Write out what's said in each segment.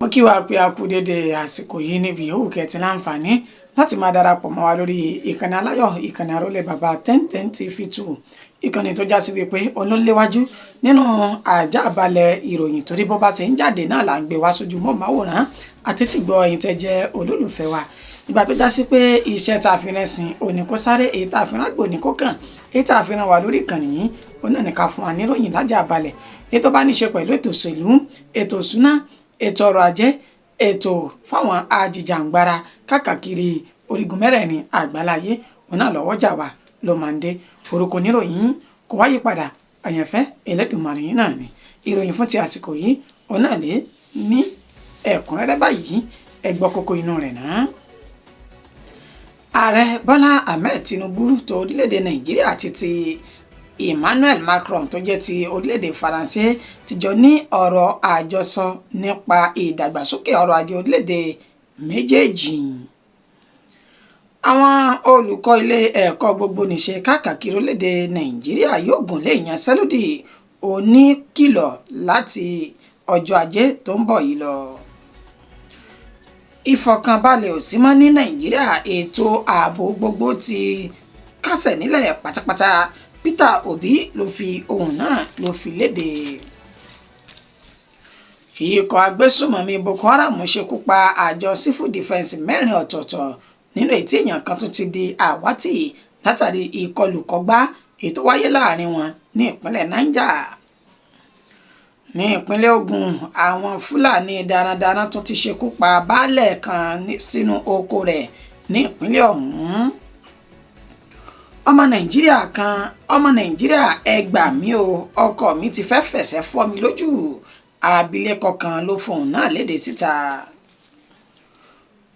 Mo kí wa pé a kú dédé àsìkò yìí níbi yòówù kẹ́ ti láǹfààní láti máa darapọ̀ mọ́ wa lórí ìkànnì aláyọ̀, ìkànnì àrólé bàbá 1010 TV 2, ìkànnì tó já sí wípé òun ló ń léwájú nínú àjàbalẹ̀ ìròyìn, torí bó bá ṣe ń jáde náà là ń gbé wá sójú mọ́ máwòrán àtẹ́tìgbọ́ ẹ̀yin tẹ́ jẹ́ olólùfẹ́ wa. Ìgbà tó já sí pé iṣẹ́ tá a fi rán sìn òní kó sáré, èyí tá a fi rán gbòní kó kàn, èyí tá a fi rán wa lórí ìkànnì yìí òun náà ní ká fún wa níròyìn lájà balẹ̀, èyí tó bá ní ṣe pẹ̀lú ètò òṣèlú, ètò òṣùná, ètò ọrọ̀ ajé, ètò fáwọn ajìjàǹgbara káàkiri orígun mẹ́rẹ̀ẹ̀rin àgbáláyé, òun náà lọ́wọ́jà wa ló máa ń dé. Orúkọ oníròyìn kò wáyé padà, àyànfẹ́ Ẹlẹ́dùmarè yìí náà ni. Ìròyìn fún ti àsìkò yìí òun náà lé ní ẹ̀kúnrẹ́rẹ́ báyìí. Ẹ gbọ́ kókó inú rẹ̀ náà. Ààrẹ Bọ́lá Ahmed Tinubu tó orílẹ̀-èdè Nàìjíríà àti ti Emmanuel Macron tó jẹ́ ti orílẹ̀-èdè Faransé ti jọ ní ọ̀rọ̀ àjọsọ nípa ìdàgbàsókè ọrọ̀ ajé orílẹ̀-èdè méjèèjì. Àwọn olùkọ́ ilé ẹ̀kọ́ gbogbonìṣe káàkiri orílẹ̀-èdè Nàìjíríà yóò gùn lé ìyanṣẹ́lódì oníkìlọ̀ láti ọjọ́ Ajé tó ń bọ̀ yìí lọ. Ìfọ̀kànbalẹ̀ ò sí mọ́ ní Nàìjíríà, ètò ààbò gbogbo ti kásẹ̀ nílẹ̀ pátápátá. Peter Obi ló fi ohun náà ló fi léde. Ikọ̀ agbésùmọ̀mí Boko Haram ṣekú pa àjọ civil defence mẹ́rin ọ̀tọ̀ọ̀tọ̀, nínú èyí tí èèyàn kan tún ti di àwátì látàrí ìkọlù kọgbá èyí tó wáyé láàrin wọn ní ìpínlẹ̀ Niger. Ní ìpínlẹ̀ Ògùn, àwọn Fúlàní darandaran tún ti ṣekú pa baálẹ̀ kan sínú oko rẹ̀ ní ìpínlẹ̀ ọ̀hún. Ọmọ Nàìjíríà kan, "Ọmọ Nàìjíríà, ẹ gbà mí o, ọkọ mi ti fẹ́ fẹsẹ̀ fọ́ mi lójú," abilékọ kan ló fohùn náà léde síta.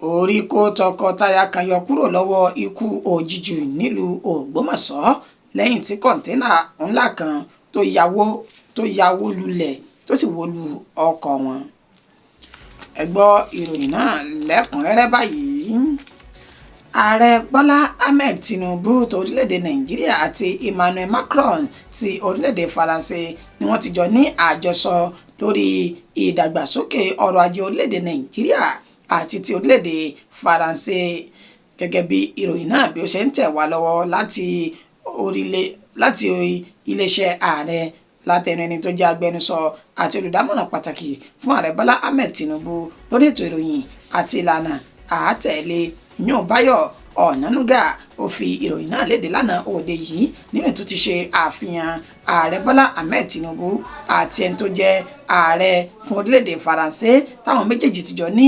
Orí kó tọkọtaya kan yọ kúrò lọ́wọ́ ikú òjijì nílùú Ògbómọ̀ṣọ́ lẹ́yìn tí kọ́ńténà ńlá kan tó ya wó lulẹ̀ tó sì wó lu ọkọ̀ wọn. Ẹ gbọ́ ìròyìn náà lẹ́kùnrẹ́rẹ́ báyìí. Ààrẹ Bọ́lá Ahmed Tinubu tó orílẹ̀-èdè Nàìjíríà àti Emmanuel Macron ti orílẹ̀-èdè Faransé ni wọ́n ti jọ ní àjọsọ lórí ìdàgbàsókè ọrọ̀ ajé orílẹ̀-èdè Nàìjíríà àti ti orílẹ̀-èdè Faransé, gẹ́gẹ́ bí ìròyìn náà bí ó ṣe ń tẹ̀ wá lọ́wọ́ láti iléeṣẹ́ ààrẹ, látẹnu ẹni tó jẹ́ agbẹnusọ àti olùdámọ̀ràn pàtàkì fún Ààrẹ Bọ́lá Ahmed Tinubu lórí ètò ìròyìn àti ìlànà àátẹ̀lé, ìyún Báyọ̀ Ọ̀nànúgà. Ó fi ìròyìn náà léde lánàá òde yìí, nínú ètò ti ṣe àfihàn Ààrẹ Bọ́lá Ahmed Tinubu àti ẹni tó jẹ́ ààrẹ fún orílẹ̀-èdè Faransé, táwọn méjèèjì ti jọ ní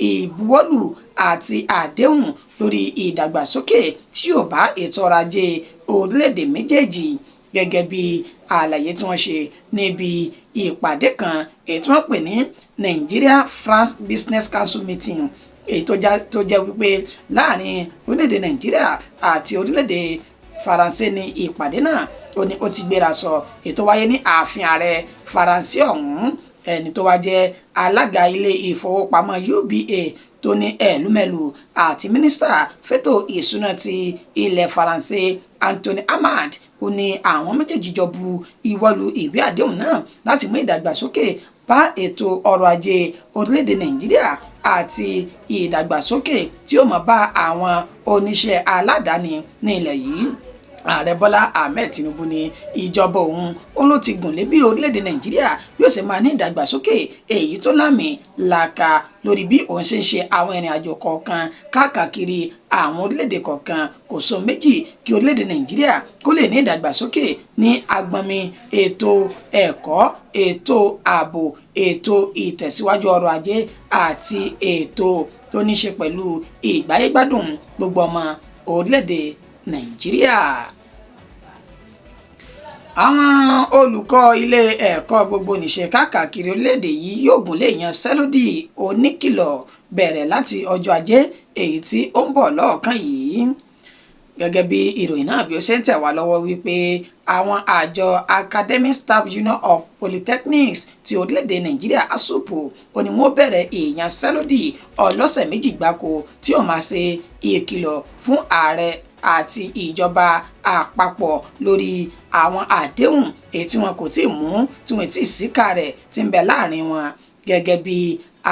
ìbuwọ́lù àti àdéhùn lórí ìdàgbàsókè tí yóò bá ètò ọrọ̀ ajé orílẹ̀-èdè méjèèjì, gẹ́gẹ́ bí àlàyé tí wọ́n ṣe níbi ìpàdé kan èyí tí wọ́n pè ní Nigeria France Business Council meeting, èyí tó jẹ́ wípé láàrin orílẹ̀-èdè Nàìjíríà àti orílẹ̀-èdè Faransé ní ìpàdé náà ó ní ó ti gbéra sọ, èyí tó wáyé ní ààfin ààrẹ Faransé ọ̀hún. Ẹni tó wá jẹ́ alága ilé ìfowópamọ́ UBA tó ní ẹ̀lúmẹ̀lú àti mínísítà fétò ìṣúná ti ilẹ̀ Faransé, Anthony Ahmad, ó ní àwọn méjèèjì jọ bu ìwọ́lu ìwé àdéhùn náà láti mú ìdàgbàsókè bá ètò ọrọ̀ ajé orílẹ̀-èdè Nàìjíríà àti ìdàgbàsókè tí ó máa bá àwọn oníṣẹ́ aládàáni ní ilẹ̀ yìí. Ààrẹ Bọ́lá Ahmed Tinubu ní ìjọba òun ó ló ti gùn lé bí orílẹ̀-èdè Nàìjíríà yóò ṣe máa ní ìdàgbàsókè èyí tó lámì làkà, lórí bí òun ṣe ń ṣe àwọn ìrìn àjò kọ̀ọ̀kan káàkiri àwọn orílẹ̀-èdè kọ̀ọ̀kan. Kò sọ méjì kí orílẹ̀-èdè Nàìjíríà kó lè ní ìdàgbàsókè ní agbọnmi ètò ẹ̀kọ́, ètò ààbò, ètò ìtẹ̀síwájú ọrọ̀ ajé àti ètò tó ní ṣe pẹ̀lú ìgbáyégbádùn gbogbo ọmọ orílẹ̀-èdè Nàìjíríà. Àwọn olùkọ́ ilé ẹ̀kọ́ gbogbonìṣe káàkiri orílẹ̀-èdè yìí yóò gùn lé ìyanṣẹ́lódì oníkìlọ̀ bẹ̀rẹ̀ láti ọjọ́ Ajé èyí tí ó ń bọ̀ lọ́ọ̀kan yìí, gẹ́gẹ́ bí ìròyìn náà bí ó ṣe ń tẹ̀ wá lọ́wọ́ wípé àwọn àjọ Academic Staff Union of Polytechnics ti orílẹ̀-èdè Nàìjíríà, ASUP, ó ní wọ́n bẹ̀rẹ̀ ìyanṣẹ́lódì ọlọ́sẹ̀ 2 gbáko tí ó máa ṣe ìkìlọ̀ fún ààrẹ àti ìjọba àpapọ̀ lórí àwọn àdéhùn èyí tí wọn kò tí ì mú, tí wọn tí ì síkà rẹ̀, tí ń bẹ láàrin wọn. Gẹ́gẹ́ bí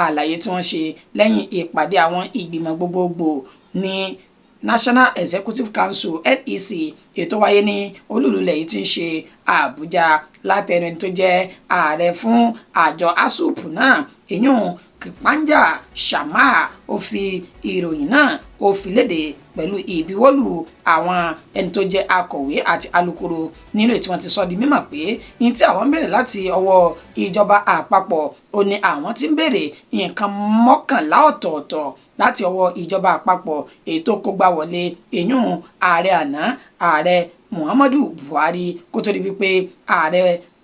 àlàyé tí wọ́n ṣe lẹ́yìn ìpàdé àwọn ìgbìmọ̀ gbogbogbò ní National Executive Council (NEC) ètò wáyé ní olúùlú ilẹ̀ yìí tí ń ṣe Àbújá, látẹnu ẹni tó jẹ́ ààrẹ fún àjọ ASUP náà, ìyún Kpanja Shammah. Ó fi ìròyìn náà ó fi léde pẹ̀lú ìbuwọ́lù àwọn ẹni tó jẹ́ akọ̀wé àti alukoro, nínú ètò wọn ti sọ di mímọ̀ pé ní tí àwọn ń béèrè láti ọwọ́ ìjọba àpapọ̀, ó ní àwọn tí ń béèrè nǹkan 11 ọ̀tọ̀ọ̀tọ̀ láti ọwọ́ ìjọba àpapọ̀ èyí tó kógbá wọlé, ìyún ààrẹ àná, Ààrẹ Muhammadu Buhari, kó tó di wípé Ààrẹ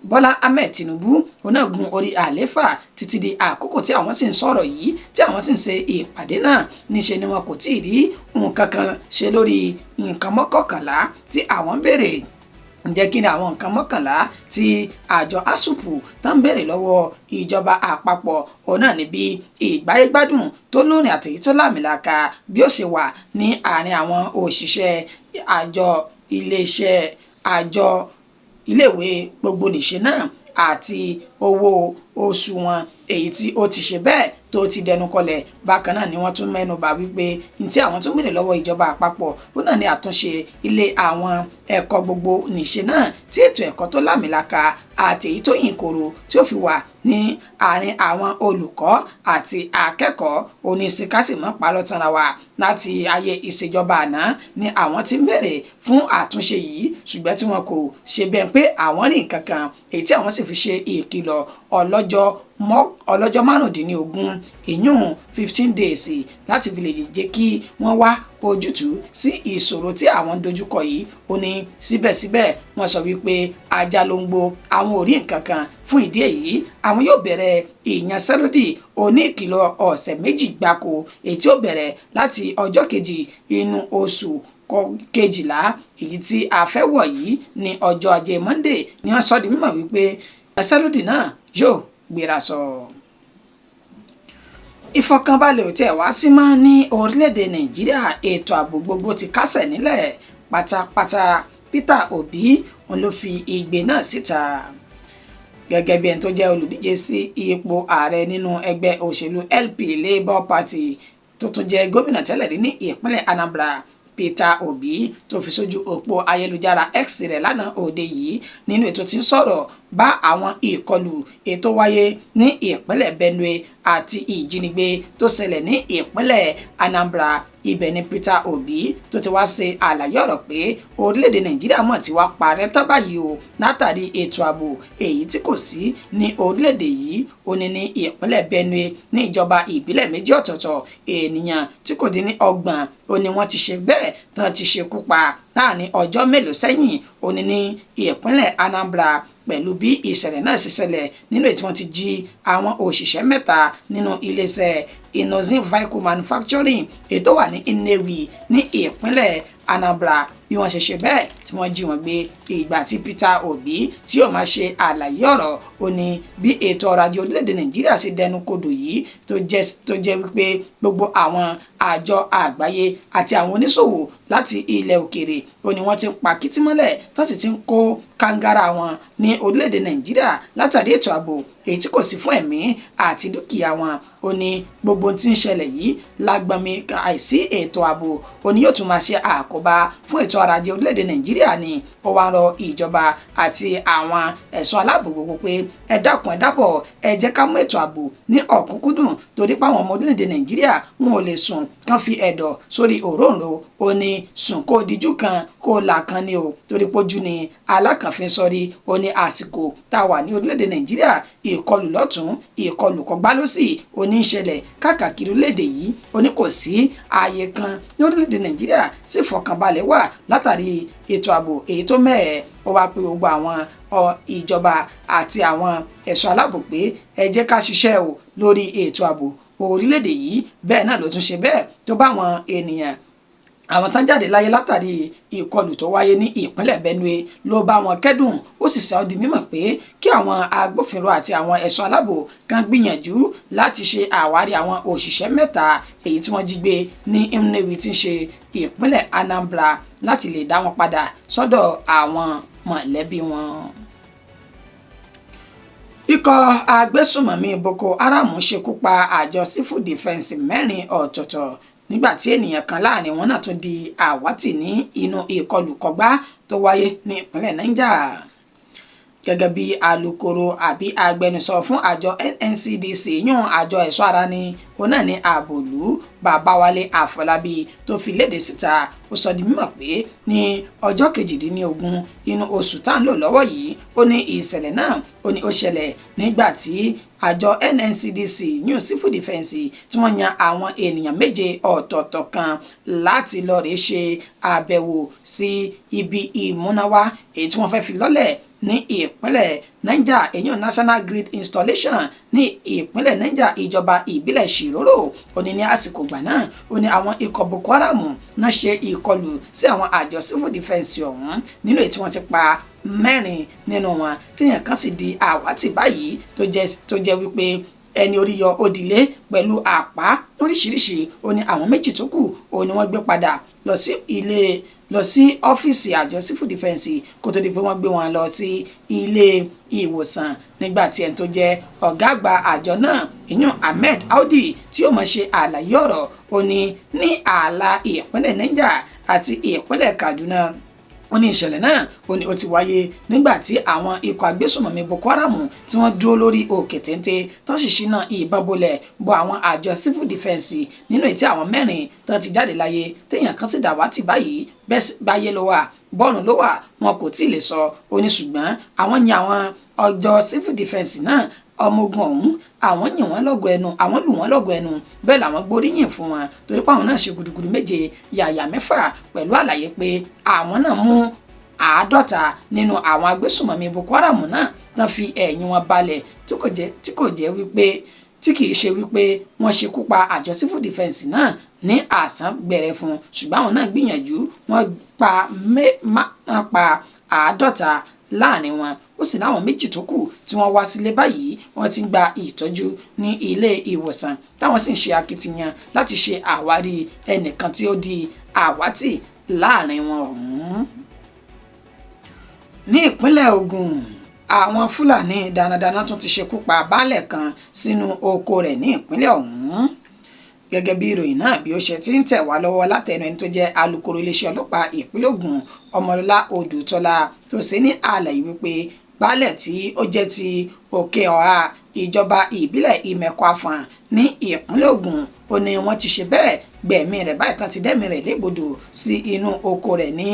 Bọ́lá Ahmed Tinubu òun náà gun orí àlééfà. Títí di àkókò tí àwọn sì ń sọ̀rọ̀ yìí, tí àwọn sì ń ṣe ìpàdé náà, níṣe ni wọn kò tí ì rí nǹkan kan ṣe lórí nǹkan 11 tí àwọn ń béèrè. Ǹjẹ́ kí ni àwọn nǹkan 11 tí àjọ ASUP tó ń béèrè lọ́wọ́ ìjọba àpapọ̀? Òun náà ní bí ìgbáyégbádùn tó lóòrìn àtèyí tó láàmìlàaka bí ó ṣe wà ní àárín àwọn òṣìṣẹ́ àjọ iléeṣẹ́ àjọ iléèwé gbogbonìṣe náà, àti owó oṣù wọn èyí tí ó ti ṣe bẹ́ẹ̀ tó ti dẹnu kọlẹ̀. Bákan náà ni wọ́n tún mẹ́nu bà wípé ní tí àwọn tún béèrè lọ́wọ́ ìjọba àpapọ̀, ó náà ní àtúnṣe ilé àwọn ẹ̀kọ́ gbogbo nìṣe náà, tí ètò ẹ̀kọ́ tó láàmìlaka àti èyí tó yìn kòrò tí ó fi wà ní àárín àwọn olùkọ́ àti akẹ́kọ̀ọ́. Oníṣekásìmọ́ parọ́ tanra wa, láti ayé ìṣèjọba àná ni àwọn ti ń béèrè fún àtúnṣe yìí, ṣùgbọ́n tí wọn kò ṣe bẹ́ẹ̀ pé àwọn rí nǹkan kan, èyí tí àwọn sì fi ṣe ìkìlọ̀ ọlọ́jọ́ 15, ìyún 15 days, láti fi lè jẹ́ kí wọ́n wá ojútùú sí ìṣòro tí àwọn ń dojúkọ yìí. Ó ní síbẹ̀síbẹ̀, wọ́n sọ wípé ajá ló ń gbó, àwọn ò rí nǹkan kan. Fún ìdí èyí, àwọn yóò bẹ̀rẹ̀ ìyanṣẹ́lódì oní ìkìlọ̀ ọ̀sẹ̀ 2 gbáko, èyí tí ó bẹ̀rẹ̀ láti ọjọ́ 2 inú oṣù kejìlá èyí tí a fẹ́ wọ̀ yìí. Ní ọjọ́ Ajé Monday ni wọ́n sọ di mímọ̀ wípé ìyanṣẹ́lódì náà yóò gbéra sọ. Ìfọ̀kànbalẹ̀ ò tiẹ̀ wá sí mọ́ ní orílẹ̀-èdè Nàìjíríà, ètò ààbò gbogbo ti kásẹ̀ nílẹ̀ pátápátá. Peter Obi òun ló fi igbe náà síta gẹ́gẹ́ bí ẹni tó jẹ́ olùdíje sí ipò ààrẹ nínú ẹgbẹ́ òṣèlú LP, Labour Party, tó tún jẹ́ gómìnà tẹ́lẹ̀ rí ní ìpínlẹ̀ Anambra, Peter Obi, tó fi sójú òpó ayélujára X rẹ̀ lánàá òde yìí, nínú ètò tí ń sọ̀rọ̀ bá àwọn ìkọlù ètò wáyé ní ìpínlẹ̀ Benue àti ìjínigbé tó ṣẹlẹ̀ ní ìpínlẹ̀ Anambra. Ibẹ̀ ni Peter Obi tó ti wá ṣe àlàyé ọ̀rọ̀ pé orílẹ̀-èdè Nàìjíríà mọ̀ tí wá parẹ́ tán báyìí o, látàrí ètò ààbò èyí tí kò sí ní orílẹ̀-èdè yìí. Ó ní ní ìpínlẹ̀ Benue, ní ìjọba ìbílẹ̀ méjì ọ̀tọ̀ọ̀tọ̀, ènìyàn tí kò dín ní 30 ó ní wọ́n ti ṣe bẹ́ẹ̀ tán ti ṣekú pa láàrin ọjọ́ mélòó sẹ́yìn. Ó ní ní ìpínlẹ̀ Anambra, pẹ̀lú bí ìṣẹ̀lẹ̀ náà ṣe ṣẹlẹ̀ nínú èyí tí wọ́n ti jí àwọn òṣìṣẹ́ mẹ́ta nínú iléeṣẹ́ Innoson Vehicle Manufacturing èyí tó wà ní Nnewi ní ìpínlẹ̀ Anambra, bí wọ́n ṣe ṣe bẹ́ẹ̀ tí wọ́n jí wọn gbé. Ìgbà tí Peter Obi tí yóò máa ṣe àlàyé ọ̀rọ̀, ó ní bí ètò ọrọ̀ ajé orílẹ̀-èdè Nàìjíríà ṣe dẹnu kodò yìí, tó jẹ́ wípé gbogbo àwọn àjọ àgbáyé àti àwọn oníṣòwò láti ilẹ̀ òkèèrè, ó ní wọ́n ti ń pa kìtì mọ́lẹ̀ tó sì ti ń kó kàngárà wọn ní orílẹ̀-èdè Nàìjíríà látàrí ètò ààbò èyí tí kò sí fún ẹ̀mí àti dúkìá wọn. Ó ní gbogbo ohun tí ń ṣẹlẹ̀ yìí lágbọnmi àìsí ètò ààbò, ó ní yóò tún máa ṣe àkóbá fún ètò ọrọ̀ ajé orílẹ̀-èdè Nàìjíríà ni. Ó wá ń rọ ìjọba àti àwọn ẹ̀ṣọ́ aláàbò gbogbo pé ẹ dákun, ẹ dábọ̀, ẹ jẹ́ ká mú ètò ààbò ní ọ̀kúnkúndùn, torí pé àwọn ọmọ orílẹ̀-èdè Nàìjíríà wọn ò lè sùn kán fi ẹ̀dọ̀ sórí òróǹro. Ó ní sùn kó dijú kan kó là kan ni o, torí pójú ni alákànfin sọrí. Ó ní àsìkò tá a wà ní orílẹ̀-èdè Nàìjíríà, ìkọlù lọ́tún, ìkọlù kọgbá lọ́sì, ó ní í ṣẹlẹ̀ káàkiri orílẹ̀-èdè yìí. Ó ní kò sí ààyè kan ní orílẹ̀-èdè Nàìjíríà tí ìfọ̀kànbalẹ̀ wà látàrí ètò ààbò èyí tó mẹ́ẹ̀. Ó wá pé gbogbo àwọn ìjọba àti àwọn ẹ̀ṣọ́ aláàbò pé ẹ jẹ́ ká ṣiṣẹ́ o lórí ètò ààbò orílẹ̀-èdè yìí. Bẹ́ẹ̀ náà ló tún ṣe bẹ́ẹ̀ tó bá àwọn ènìyàn àwọn tán jáde láyé látàrí ìkọlù tó wáyé ní ìpínlẹ̀ Benue, ló bá wọn kẹ́dùn. Ó sì sọ di mímọ̀ pé kí àwọn agbófinró àti àwọn ẹ̀ṣọ́ aláàbò kan gbìyànjú láti ṣe àwárí àwọn òṣìṣẹ́ mẹ́ta èyí tí wọ́n jí gbé ní Nnewi tí ń ṣe ìpínlẹ̀ Anambra, láti lè dá wọn padà sọ́dọ̀ àwọn mọ̀lẹ́bí wọn. Ikọ̀ agbésùmọ̀mí Boko Haram ṣekú pa àjọ sífù dífẹ́ǹsì 4 ọ̀tọ̀ọ̀tọ̀ nígbà tí ènìyàn kan láàrin wọn náà tún di àwátì ní inú ìkọlù kọgbá tó wáyé ní ìpínlẹ̀ Niger. Gẹ́gẹ́ bí alukoro àbí agbẹnusọ fún àjọ NNCDC yún àjọ ẹ̀ṣọ́ ara ní òun náà ní àbòlú Babáwálé Àfọlábí tó fi léde síta, ó sọ di mímọ̀ pé ní ọjọ́ 18 inú oṣù tá à ń lò lọ́wọ́ yìí, ó ní ìṣẹ̀lẹ̀ náà ó ní ó ṣẹlẹ̀ nígbà tí àjọ NNCDC yún civil defence tí wọ́n yan àwọn ènìyàn 7 ọ̀tọ̀ọ̀tọ̀ kan láti lọ rèé ṣe àbẹ̀wò sí ibi ìmúnáwá èyí tí wọ́n fẹ́ fi lọ́lẹ̀ ní ìpínlẹ̀ Niger, èyàn National Grid Installation ní ìpínlẹ̀ Niger, ìjọba ìbílẹ̀ Ṣìrórò. Ó ní ní àsìkò ìgbà náà, ó ní àwọn ikọ̀ Boko Haram náà ṣe ìkọlù sí àwọn àjọ civil defence ọ̀hún, nínú èyí tí wọ́n ti pa 4 nínú wọn, téèyàn kan sì di àwátì báyìí tó jẹ́ wípé ẹni orí yọ òdìlé pẹ̀lú àpá oríṣiríṣi. Ó ní àwọn 2 tó kù ó ní wọ́n gbé padà lọ sí ilé, lọ sí ọ́fíìsì àjọ civil defence kó tó di pé wọ́n gbé wọn lọ sí ilé ìwòsàn. Nígbà tí ẹni tó jẹ́ ọ̀gá àgbà àjọ náà, ìyún Ahmed Audi, tí ó máa ṣe àlàyé ọ̀rọ̀, ó ní ní ààlà ìpínlẹ̀ Niger àti ìpínlẹ̀ Kaduna, ó ní ìṣẹ̀lẹ̀ náà ó ní ó ti wáyé nígbà tí àwọn ikọ̀ agbésùnmọ̀mí Boko Haram tí wọ́n dúró lórí òkè téńté tó sì ṣínà ìbọn bolẹ̀ bo àwọn àjọ civil defence, nínú èyí tí àwọn 4 tán ti jáde láyé, téèyàn kan sì dàwátì báyìí. Báyé ló wà, bọ́ọ̀nù ló wà, wọn kò tí ì lè sọ. Ó ní ṣùgbọ́n àwọn yan àwọn ọjọ́ civil defence náà, ọmọ ogun ọ̀hún, àwọn yìn wọ́n lọ́gọ̀ ẹnu, àwọn lù wọ́n lọ́gọ̀ ẹnu, bẹ́ẹ̀ làwọn gbóríyìn fún wọn torí pé àwọn náà ṣe gudugudu 7 yàyà 6, pẹ̀lú àlàyé pé àwọn náà mú 50 nínú àwọn agbésùnmọ̀mí Boko Haram náà tán fi ẹ̀yìn wọn balẹ̀, tí kò jẹ́ wípé tí kì í ṣe wípé wọ́n ṣekú pa àjọ civil defence náà ní àsán gbẹrẹ fún, ṣùgbọ́n àwọn náà gbìyànjú, wọ́n pa 50 láàrin wọn. Ó sì láwọn 2 tó kù tí wọ́n wá sílé báyìí, wọ́n ti ń gba ìtọ́jú ní ilé ìwòsàn, táwọn sì ń ṣe akitiyan láti ṣe àwárí ẹnìkan tí ó di àwátì láàrin wọn ọ̀hún. Ní ìpínlẹ̀ Ògùn, àwọn Fúlàní darandaran tún ti ṣekú pa baálẹ̀ kan sínú oko rẹ̀ ní ìpínlẹ̀ ọ̀hún. Gẹ́gẹ́ bí ìròyìn náà bí ó ṣe ti ń tẹ̀ wá lọ́wọ́ látẹnu ẹni tó jẹ́ alukoro iléeṣẹ́ ọlọ́pàá ìpínlẹ̀ Ògùn, Ọmọlọ́lá Odùtọ́lá, tó ṣe ní àlàyé wípé baálẹ̀ tí ó jẹ́ ti Òkè Ọ̀há, ìjọba ìbílẹ̀ Ìmẹ̀kọ Àfọ̀n ní ìpínlẹ̀ Ògùn, ó ní wọ́n ti ṣe bẹ́ẹ̀ gbẹ̀mí rẹ̀ báyìí tán ti dẹ́mi rẹ̀ légbodò sí inú oko rẹ̀ ní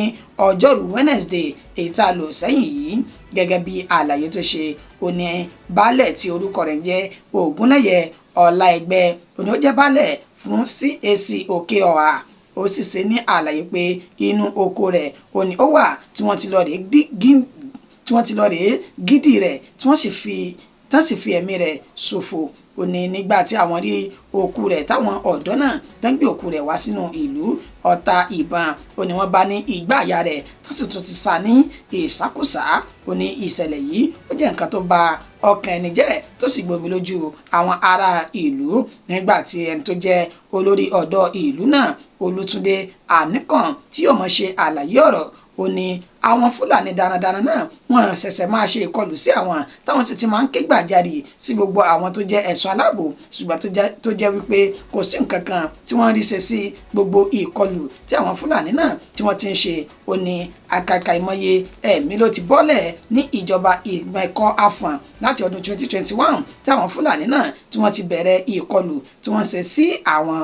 ọjọ́rú Wednesday èyí tá a lò sẹ́yìn yìí. Gẹ́gẹ́ bí àlàyé tó ṣe, ó ní baálẹ̀ tí orúkọ rẹ̀ ń jẹ́ Ògúnlẹ̀yẹ Ọláẹgbẹ́, ó ní ó jẹ́ baálẹ̀ fún CAC Òkè Ọ̀há. Ó sì ṣe ní àlàyé pé inú oko rẹ̀ ó ní ó wà tí wọ́n ti lọ rèé gidi rẹ̀, tí wọ́n sì fi ẹ̀mí rẹ̀ ṣòfò. Ó ní nígbà tí àwọn rí òkú rẹ̀, táwọn ọ̀dọ́ náà tán gbé òkú rẹ̀ wá sínú ìlú, ọta ìbọn ó ní wọ́n bá ní igbá àyà rẹ̀ tó sì tún ti sá ní ìsákúsá. Ó ní ìṣẹ̀lẹ̀ yìí ó jẹ́ nǹkan tó bà ọkàn ẹni jẹ́ tó sì gbomi lójú àwọn ará ìlú. Nígbà tí ẹni tó jẹ́ olórí ọ̀dọ́ ìlú náà, Olútúndé Àníkàn, tí yóò mọ̀ ṣe àlàyé ọ̀rọ̀, ó ní àwọn Fúlàní darandaran náà wọ́n ṣẹ̀ṣẹ̀ máa ṣe ìkọlù sí àwọn, táwọn sì ti máa ń ké gbàjarè sí gbogbo àwọn tó jẹ́ ẹ̀ṣọ́ aláàbò, ṣùgbọ́n tó jẹ́ wípé kò sí nǹkan kan tí wọ́n rí ṣe sí gbogbo ìkọlù tí àwọn Fúlàní náà tí wọ́n ti ń ṣe. Ó ní àkàkà ìmọye ẹ̀mí ló ti bọ́lẹ̀ ní ìjọba Ìmẹ̀kọ Àfọ̀n láti ọdún 2021 tí àwọn Fúlàní náà tí wọ́n ti bẹ̀rẹ̀ ìkọlù tí wọ́n ṣe sí àwọn.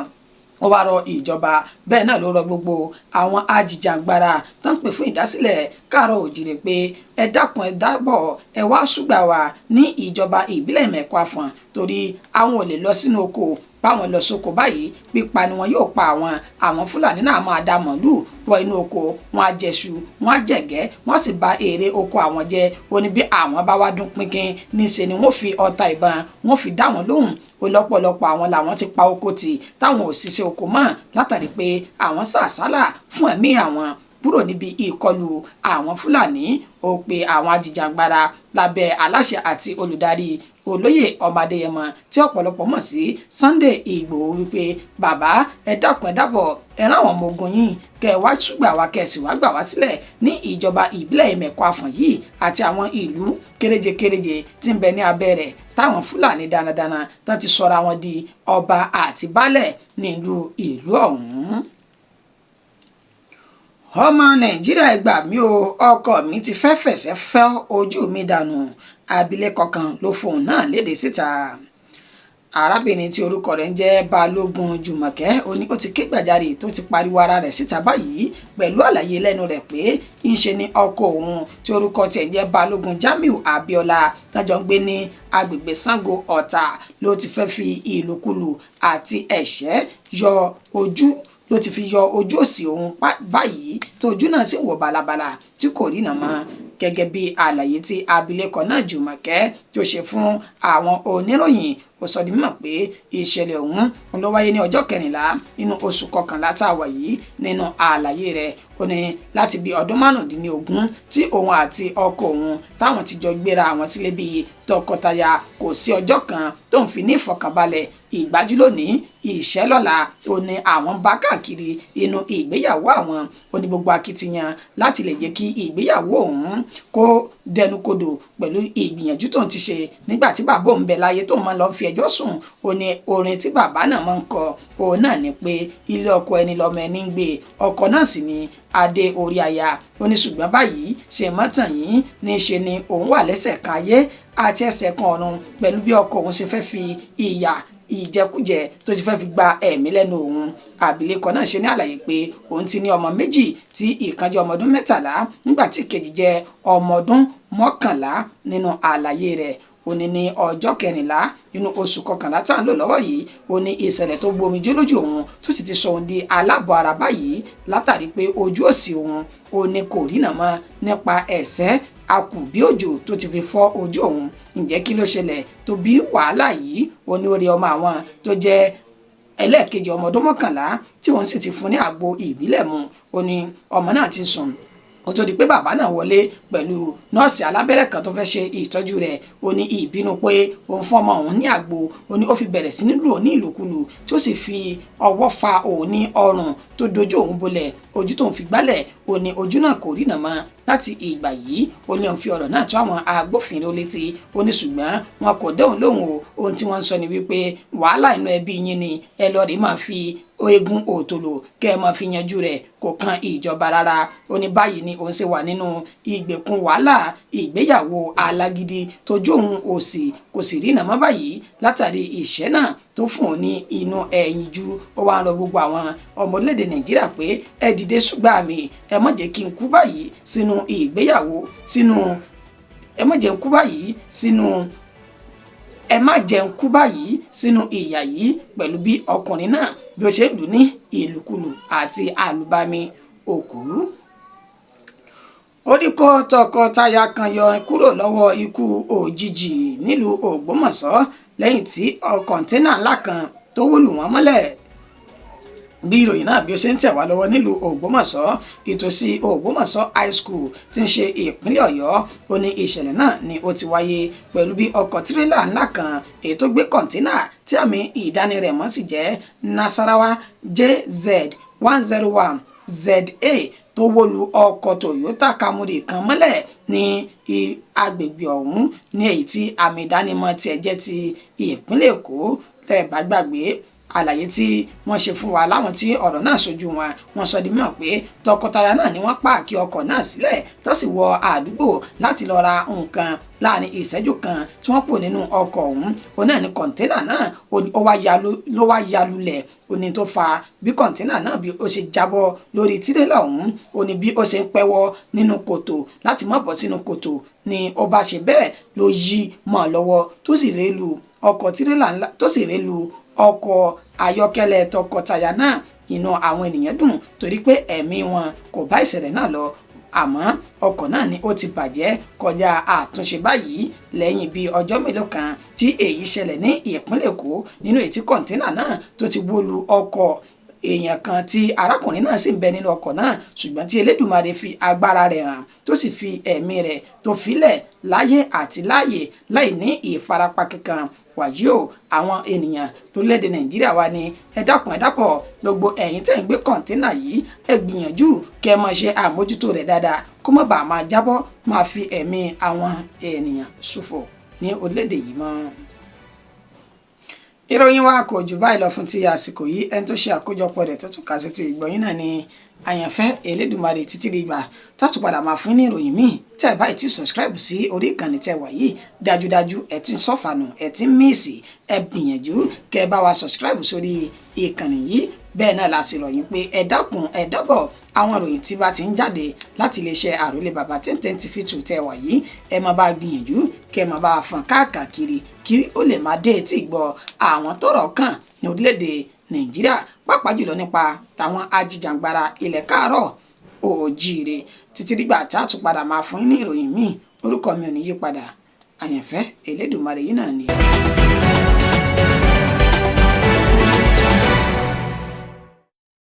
Ó wá rọ ìjọba, bẹ́ẹ̀ náà ló rọ gbogbo àwọn ajìjàǹgbara tó ń pè fún ìdásílẹ̀ káàárọ̀ òjìrè pé ẹ dákun, ẹ dábọ̀, ẹ wá ṣùgbà wá ní ìjọba ìbílẹ̀ Ìmẹ̀kọ Àfọ̀n, torí àwọn ò lè lọ sínú oko. Báwọn lọ sóko báyìí, pípa ni wọn yóò pa àwọn. Àwọn Fúlàní náà máa da màlúù wọ inú oko, wọn á jẹṣu, wọn á jẹ̀gẹ́, wọn sì bà èrè oko àwọn jẹ́. Ó ní bí àwọn bá wá dún pínpín, níṣe ni wọ́n fi ọta ìbọn wọ́n fi dá wọn lóhùn. Ó lọ́pọ̀lọpọ̀ àwọn làwọn ti pa oko tì, táwọn ò ṣiṣẹ́ oko mọ́ látàrí pé àwọn sàsálà fún ẹ̀mí àwọn. kúrò níbi ìkọlù àwọn Fúlàní. Ó pe àwọn ajìjàǹgbara lábẹ́ aláṣẹ àti olùdarí olóyè ọmọ Adéyẹmọ tí ọ̀pọ̀lọpọ̀ mọ̀ sí Sunday Ìgbòho wípé bàbá, ẹ dákun, ẹ dábọ̀, ẹ rán àwọn ọmọ ogun yín kẹ wá ṣùgbà wá, kẹ sì wá gbà wá sílẹ̀ ní ìjọba ìbílẹ̀ Ìmẹ̀kọ Àfọ̀n yìí àti àwọn ìlú kéréje kéréje tí ń bẹ ní abẹ́ rẹ̀, táwọn Fúlàní darandaran tán ti sọra wọn di ọba àti baálẹ̀ nílùú ìlú ọ̀hún. Ọmọ Nàìjíríà, ẹ gbà mí o, ọkọ mi ti fẹ́ fẹ̀sẹ̀ fẹ́ ojú mi dànù. Abilékọ kan ló fohùn náà léde síta. Arábìnrin tí orúkọ rẹ̀ ń jẹ́ Balógun Jùmọ̀kẹ́, ó ní ó ti ké gbàjarè tó ti pariwo ara rẹ̀ síta báyìí pẹ̀lú àlàyé lẹ́nu rẹ̀ pé ńṣe ni ọkọ òun tí orúkọ tiẹ̀ ń jẹ́ Balógun Jamiu Abiola, tájọ ń gbé ní agbègbè Sango Ọ̀tà, ló ti fẹ́ fi ìlòkulù àti ẹ̀ṣẹ́ yọ ojú, ló ti fi yọ ojú òsì òun báyìí, tó ojú náà sì wò balabala tí kò rí nàmọ́. Gẹ́gẹ́ bí àlàyé tí abilékọ náà Jùmọ̀kẹ́ tó ṣe fún àwọn oníròyìn, ó sọ di mímọ̀ pé ìṣẹ̀lẹ̀ ọ̀hún ló wáyé ní ọjọ́ 14 nínú oṣù 11 tá a wà yìí. Nínú àlàyé rẹ̀, ó ní láti bí ọdún 15 tí òun àti ọkọ òun táwọn ti jọ gbéra àwọn sílé bíi tọkọtaya, kò sí ọjọ́ kan tó ń fi ní ìfọ̀kànbalẹ̀. Ìgbájú lónìí, ìṣẹ́ lọ́la, ó ní àwọn bá káàkiri inú ìgbéyàwó àwọn. Ó ní gbogbo akitiyan láti lè jẹ́ kí ìgbéyàwó òun kó dẹnukodò pẹ̀lú ìgbìyànjú tó ń ti ṣe nígbà tí bàbá òun bẹ láyé tó máa ń lọ fi ẹjọ́ sùn. Ó ní orin tí bàbá náà máa ń kọ òun náà ni pé ilé ọkọ ẹni lọmọ ẹni ń gbé, ọkọ náà sì ni adé orí aya. Ó ní ṣùgbọ́n báyìí, ṣe mọ́tàn yìí ní ṣe ni òun wà lẹ́sẹ̀ kan ayé àti ẹsẹ̀ kan ọ̀run pẹ̀lú bí ọkọ òun ṣe fẹ́ fi ìyà ìjẹkújẹ tó ti fẹ́ fi gba ẹ̀mí lẹ́nu òun. Abilékọ náà ṣe ní àlàyé pé òun ti ní ọmọ 2, tí ìkan jẹ́ ọmọ ọdún 13, nígbà tí ìkejì jẹ́ ọmọ ọdún 11. Nínú àlàyé rẹ̀, ó ní ní ọjọ́ 14 nínú oṣù 11 tá à ń lò lọ́wọ́ yìí, ó ní ìṣẹ̀lẹ̀ tó gbomijé lójú òun tó sì ti sọ òun di aláàbọ̀ ara báyìí, látàrí pé ojú òsì òun, ó ní kò ríná mọ́ nípa ẹ̀ṣẹ́ akùbí òjò tó ti fi fọ́ ojú òun. Ǹjẹ́ kí ló ṣẹlẹ̀ tó bí wàhálà yìí? Ó ní orí ọmọ àwọn tó jẹ́ ẹlẹ́ẹ̀kejì, ọmọ ọdún 11, tí wọ́n sì ti fún ní àgbo ìbílẹ̀ mu. Ó ní ọmọ náà ti sùn ó tó di pé bàbá náà wọlé pẹ̀lú nọ́ọ̀sì alábẹ́rẹ́ kan tó fẹ́ ṣe ìtọ́jú rẹ̀. Ó ní ìbínú pé òun fún ọmọ òun ní àgbo, ó ní ó fi bẹ̀rẹ̀ sí ní lù ó ní ìlòkulù, tí ó sì fi ọwọ́ fa òun ní ọrùn tó dojú òun bolẹ̀. Ojú tóun fi gbálẹ̀, ó ní ojú náà kò ríná mọ́ láti ìgbà yìí. Ó ní òun fi ọ̀rọ̀ náà tó àwọn agbófinró létí, ó ní ṣùgbọ́n wọn kò dé òun lóhùn o. Ohun tí wọ́n ń sọ ni wípé wàhálà inú ẹbí yín ni, ẹ lọ́ọ́ rí máa fi eégún òtòlò kẹ́ ẹ máa fi yanjú rẹ̀, kò kan ìjọba rárá. Ó ní báyìí ni òun ṣe wà nínú ìgbèkùn wàhálà ìgbéyàwó alágídí, tójú òun òsì kò sì rí nàmọ́ báyìí látàrí ìṣẹ́ náà tó fún òun ní inú ẹ̀yìn ju. Ó wá ń rọ gbogbo àwọn ọmọ orílẹ̀-èdè Nàìjíríà pé ẹ dìde ṣùgbọ́n àmì, ẹ má jẹ́ kí n kú báyìí sínú ìgbéyàwó sínú, ẹ má jẹ́ n kú báyìí sínú, ẹ má jẹ́ n kú báyìí sínú ìyà yìí, pẹ̀lú bí ọkùnrin náà bí ó ṣe lù ní ìlùkulù àti àlùbami òkú. Ó ní kó tọkọtaya kan yọ kúrò lọ́wọ́ ikú òjijì nílùú Ògbómọ̀ṣọ́ lẹ́yìn tí kọ̀ńténà ńlá kan tó wó lù wọ́n mọ́lẹ̀. Bí ìròyìn náà bí ó ṣe ń tẹ̀ wá lọ́wọ́ nílùú Ògbómọ̀ṣọ́, ìtòsí Ògbómọ̀ṣọ́ High School tí ń ṣe ìpínlẹ̀ Ọ̀yọ́, ó ní ìṣẹ̀lẹ̀ náà ni ó ti wáyé pẹ̀lú bí ọkọ̀ tirẹ́là ńlá kan èyí tó gbé kọ̀ńténà tí àmì ìdánirẹ̀mọ́ sì jẹ́ Nasarawa JZ 101 ZA tó wó lu ọkọ̀ Toyota Camry kan mọ́lẹ̀ ní agbègbè ọ̀hún, ní èyí tí àmì ìdánimọ̀ tiẹ̀ jẹ́ ti ìpínlẹ̀ Èkó. Tẹ́ bá gbàgbé àlàyé tí wọ́n ṣe fún wa, láwọn tí ọ̀rọ̀ náà ṣojú wọn, wọ́n sọ di mímọ̀ pé tọkọtaya náà ni wọ́n páàkì ọkọ̀ náà sílẹ̀ tó sì wọ àdúgbò láti lọ ra nǹkan. Láàrin ìṣẹ́jú kan tí wọ́n kúrò nínú ọkọ̀ ọ̀hún, òun náà ni kọ̀ńténà náà ló wá ya lulẹ̀. Ó ní tó fa bí kọ̀ńténà náà bí ó ṣe jábọ́ lórí tirẹ́là ọ̀hún, ó ní bí ó ṣe ń pẹ́wọ́ nínú kòtò láti má bọ́ sínú kòtò ni ó bá ṣe bẹ́ẹ̀ ló yí mọ́ ọ lọ́wọ́, tó sì ré lu ọkọ̀ tirẹ́là ńlá, tó sì ré lu ọkọ̀ ayọ́kẹ́lẹ́ tọkọtaya náà. Inú àwọn ènìyàn dùn torí pé ẹ̀mí wọn kò bá ìṣẹ̀lẹ̀ náà lọ, àmọ́ ọkọ̀ náà ni ó ti bàjẹ́ kọjá àtúnṣe báyìí. Lẹ́yìn bíi ọjọ́ mélòó kan tí èyí ṣẹlẹ̀ ní ìpínlẹ̀ Èkó, nínú ètí kọ̀ńténà náà tó ti wó lu ọkọ̀ Èèyàn kan tí arákùnrin náà sì ń bẹ nínú ọkọ̀ náà, ṣùgbọ́n tí Elédùmarè fi agbára rẹ̀ hàn tó sì fi ẹ̀mí rẹ̀ tó filẹ̀ láyé àti láàyè láì ní ìfarapa kankan. Wàyí o, àwọn ènìyàn lórílẹ̀‐èdè Nàìjíríà wa ni ẹ dákun, ẹ dábọ̀, gbogbo ẹ̀yin tẹ́ ń gbé kọ̀ǹténà yìí, ẹ gbìyànjú kẹ́ ẹ máa ṣe àmójútó rẹ̀ dáadáa kó má bàa máa jábọ́ máa fi ẹ̀mí àwọn ènìyàn ṣòfò ní orílẹ̀‐èdè yìí mọ́. Ìròyìn wa kò jù báyìí lọ fún ti àsìkò yìí. Ẹni tó ṣe àkójọpọ̀ rẹ̀ tó tún kà sí ti ìgbọ̀nyín náà ni Àyànfẹ́ Elédùmarè. Títí di ìgbà tátù padà máa fún ní ìròyìn míì, tẹ́ ẹ báyìí ti subscribe sí orí ìkànnì tẹ́ wà yìí, dájúdájú ẹ ti ń sọ̀fànù, ẹ ti ń miss. Ẹ gbìyànjú kẹ́ ẹ bá wa subscribe sórí ìkànnì yìí. Bẹ́ẹ̀ náà la sì rọ̀ yín pé ẹ dákun, ẹ dábọ̀, àwọn ìròyìn tí bá ti ń jáde láti iléeṣẹ́ Àròlé Bàbá 1010 TV 2 tẹ́ wà yìí, ẹ máa bá gbìyànjú kẹ́ ẹ máa bá fọ́n káàkiri kí ó lè máa dé etí ìgbọ́ àwọn tọ́rọ̀ kàn ní orílẹ̀-èdè Nàìjíríà, pàápàá jùlọ nípa tàwọn ajìjàǹgbara ilẹ̀ káàárọ̀ oòjíire. Títí dìgbà tá a tún padà máa fún yín ní ìròyìn míì, orúkọ mi ò ní yí padà, Àyànfẹ́ Elédùmarè yìí náà ni.